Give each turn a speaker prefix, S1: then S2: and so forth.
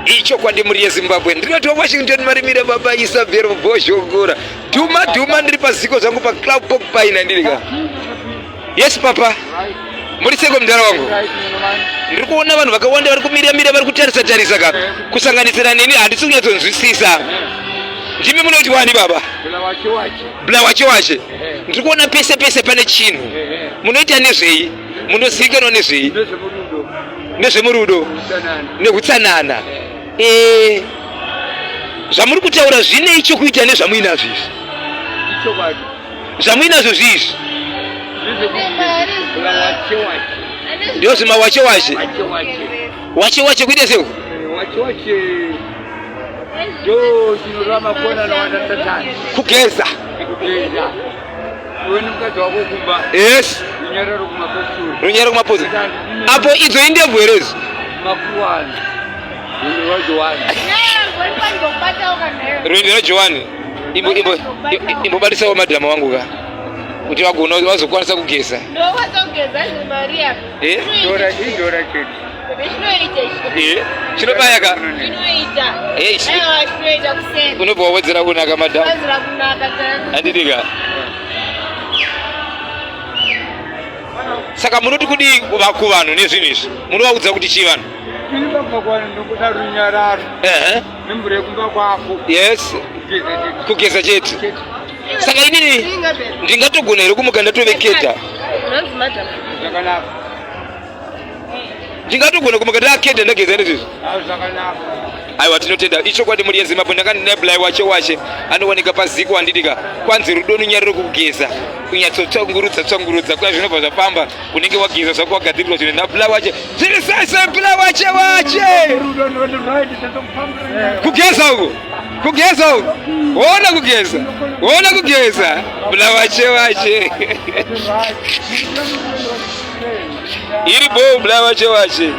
S1: Ichokwadi mhuri yeZimbabwe, ndinoti Washington Marimira, baba Isabel Bhozhongora, dhuma dhuma, ndiri paziko zvangu paclub Porcupine ndirika. Yes papa, muri seko mudhara wangu. Ndiri kuona vanhu vakawanda vari kumira mira, vari kutarisa tarisa ka, kusanganisira neni handisi kunyatsonzwisisa. Ndimi munoti wani baba? Bla wache wache. Ndiri kuona pese pese pane chinhu. Munoita nezvei? Munozivikanwa nezvei? Nezvemurudo nehutsanana. Eh, zvamuri kutaura zvinei chokuita nezvamuinazvo izvi? Zvamuinazvo zviizvi ndozvima wache wache wache wache kuita sei? Kugeza. Yes, runyararo kumapostori apo. Idzo indebvu here idzo? Rwendo rwaJohani. Imbobatisawo madhama wangu ka kuti vagona vazokwanisa kugeza. Eh? Chinobaya ka, unobva wawedzera kunaka madhamu, handidika? Saka munoti kudii kuvanhu nezvinhu izvi? Munovaudza kuti chii vanhu? Yes, kugeza chete. Saka inini ndingatogona here kumuka ndatoveketa? Ndingatogona kumuka ndakeda ndageza nezvizvi? Aiwa, tinotenda. Ichokwadi mhuri yeZimbabwe, ndanga ndine wache wache anowanika paziko, handidika? Kwanzi rudo nunyariro kugeza, kunyatsotsvangurudza tsvangurudza kuya, zvinobva zvafamba. Unenge wageza zvako, wagadzirirwa zvinhu nabla wache. Zviri sese bla wache wache. Kugeza uko, kugeza uko, wona kugeza, wona kugeza, bla wache wache iri bo, bla wache wache.